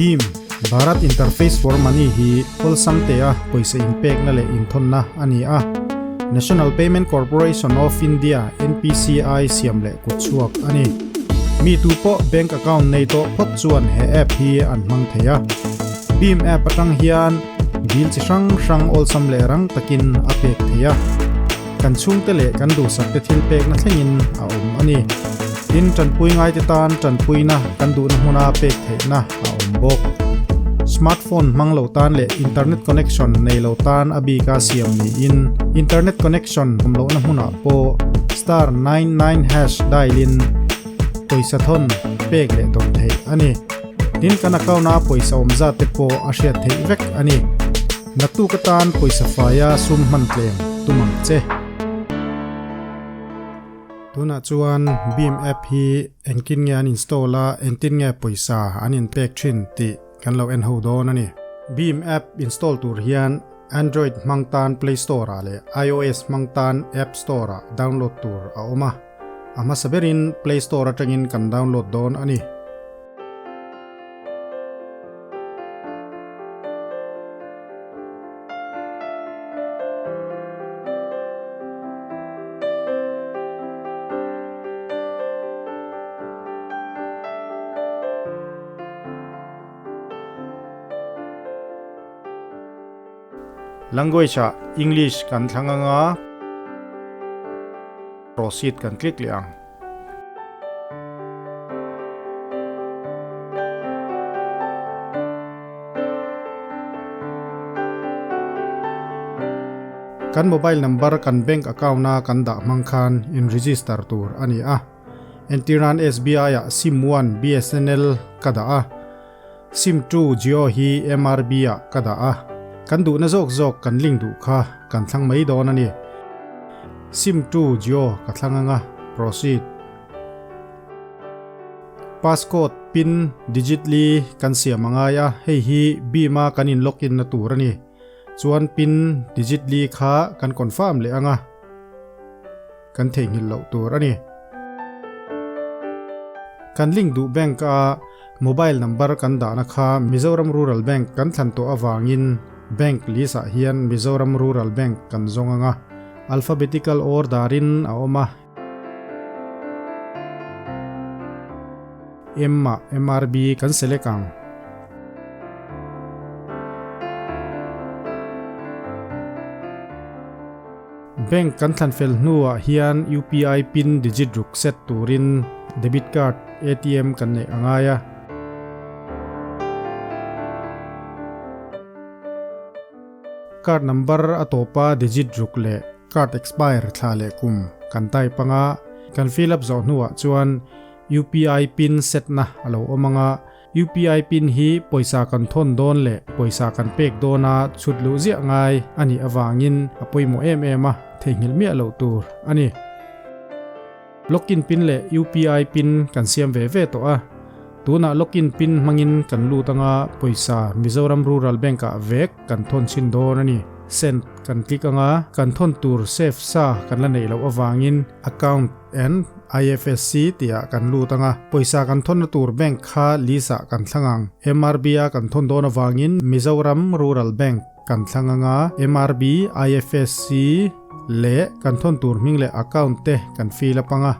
BHIM, Bharat Interface for Money, hi awlsam tea pawisa inpekna leh inthawnna a ni a. National Payment Corporation of India, NPCI, siam leh kutchhuak a ni. Mi tu pawh bank account nei tawh phawt chuan he app hi an hmang thei a. BHIM app atang hian bill chi hrang hrang awlsam leh rang takin a pek thei a. Kan chhungte leh kan duhsakte thil pekna thlengin a awm a ni. Tin, tanpui ngaite tan tanpuina kan duhna hmuna pek theihna a awm bawk. Smartphone hmang lo tan leh internet connection nei lo tan a bika siam niin internet connection awm lohna hmunah pawh *99# dial in pawisa thawn pek leh dawn theih a ni. Tin, kan account a pawisa awm zat te pawh a hriat theih vek a ni. Naktuk atan pawisa faia sum hman tlem tum ang che. Tunah chuan BHIM app hi engtin nge an install a, engtin nge pawisa an inpek thin tih kan lo en ho dawn a ni. BHIM app install tur hian Android hmang tan Play Store ah leh iOS hmang tan App Store ah download tur a awm a. A hmasa berin Play Store atangin kan download dawn a ni. Language ah English kan thlang anga proceed kan click leh ang. Kan mobile number kan bank account a kan dah hmang khan in register tur a ni a. Entirnan SBI ah sim one BSNL ka dah a, sim two Jio hi MRB ah ka dah a. Kan duhna zawk zawk kan link duh kha kan thlang mai dawn a ni. Sim two Jio ka thlang anga, proceed. Passcode, pin, digit li kan siam a ngai a, hei hi BHIM a kan in login na tur a ni. Chuan pin digit li kha kan confirm leh anga kan theihnghilh loh tur a ni. Kan link duh bank a mobile number kan dahna kha Mizoram Rural Bank kan thlan tawh avangin bank list ah hian Mizoram Rural Bank kan zawng anga alphabetical order in a awm a. M ah MRB kan select ang. Bank kan thlan fel hnuah hian UPI pin digit ruk set turin debit card, ATM kan neih a ngai a. Card number a tawpa digit ruk leh card expire thla leh kum kan type anga, kan fill up zawh hnuah chuan UPI pin set na a lo awm anga, UPI pin hi pawisa kan thawn dawn leh pawisa kan pek dawna chhut luh ziah ngai a nih avangin a pawimawh em em a, theihnghilh miah loh tur a ni. Login pin leh UPI pin kan siam ve ve tawh a, tunah login pin hmangin kan lut anga pawisa Mizoram Rural Bank ah vek kan thawn chhin dawn a ni. Send kan click anga kan thawn tur save sa kan la neih loh avangin account and IFSC tihah kan lut anga pawisa kan thawnna tur bank kha list ah kan thlang ang. MRB a kan thawn dawn avangin Mizoram Rural Bank kan thlang anga MRB, IFSC leh kan thawn tur hming leh account te kan fill up anga.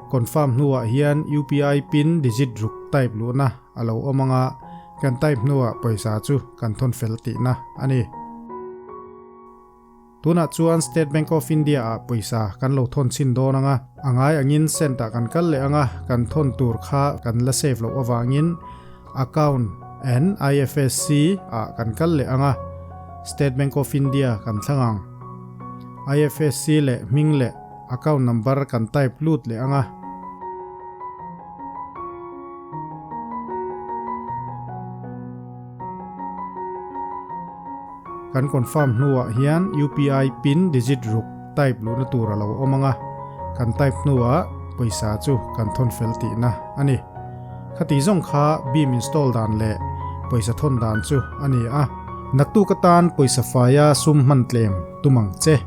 Confirm hnuah hian UPI pin digit ruk type luhna a lo awm anga kan type hnuah pawisa chu kan thawn fel tihna a ni. Tunah chuan State Bank of India ah pawisa kan lo thawn chhin dawn anga a ngai angin cent ah kan kal leh anga kan thawn tur kha kan la save loh avangin account and IFSC ah kan kal leh anga State Bank of India kan thlang ang. IFSC leh hming leh account number kan type lut leh anga. Kan confirm hnuah hian UPI pin digit ruk type luhna tur a lo awm ang a, kan type hnuah pawisa chu kan thawn fel tihna a ni. Khati zawng kha BHIM install dan leh pawisa thawn dan chu a ni a. Naktuk atan pawisa faia sum hman tlem tum ang che.